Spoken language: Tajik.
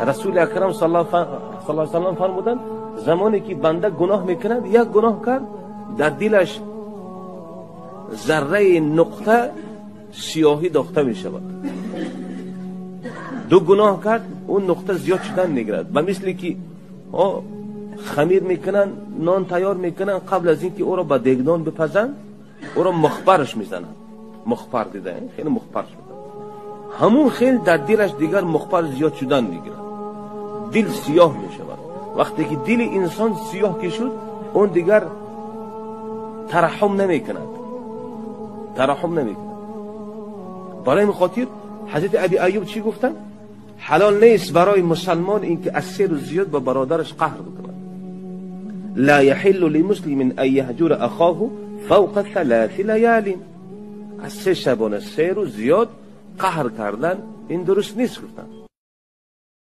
Расули Акрам саллаллоҳу алайҳи васаллам фармуданд: замоне ки банда гуноҳ мекунад, як гуноҳ кард, дар дилаш зарраи нуқта сиёҳӣ дохта мешавад. Ду гуноҳ кард, он нуқта зиёд шудан мегирад. Ба мисли ки хамир мекунанд, нон тайёр мекунанд, қабл аз инки ӯро ба дегдон бипазанд, ӯро мухбараш мезананд. Мухбар дида, хеле мухбараш мезананд. Ҳамун хел дар дилаш дигар мухбар зиёд шудан мегирад. Дил сиёҳ мешавад. Вақте ки дили инсон сиёҳ ки шуд, он дигар тараҳҳум намекунад. Тараҳҳум намекунад. Барои ин хотир ҳазрати Аби Айюб чӣ гуфтанд? Ҳалол нест барои мусалмон инки аз се рӯз зиёд ба бародараш қаҳр бикунад. Ла яҳиллу лимуслимин ан яҳҷура ахоҳу фавқа саласи лаялин. Аз се шабона се рӯз зиёд қаҳр кардан ин дуруст нест, гуфтанд.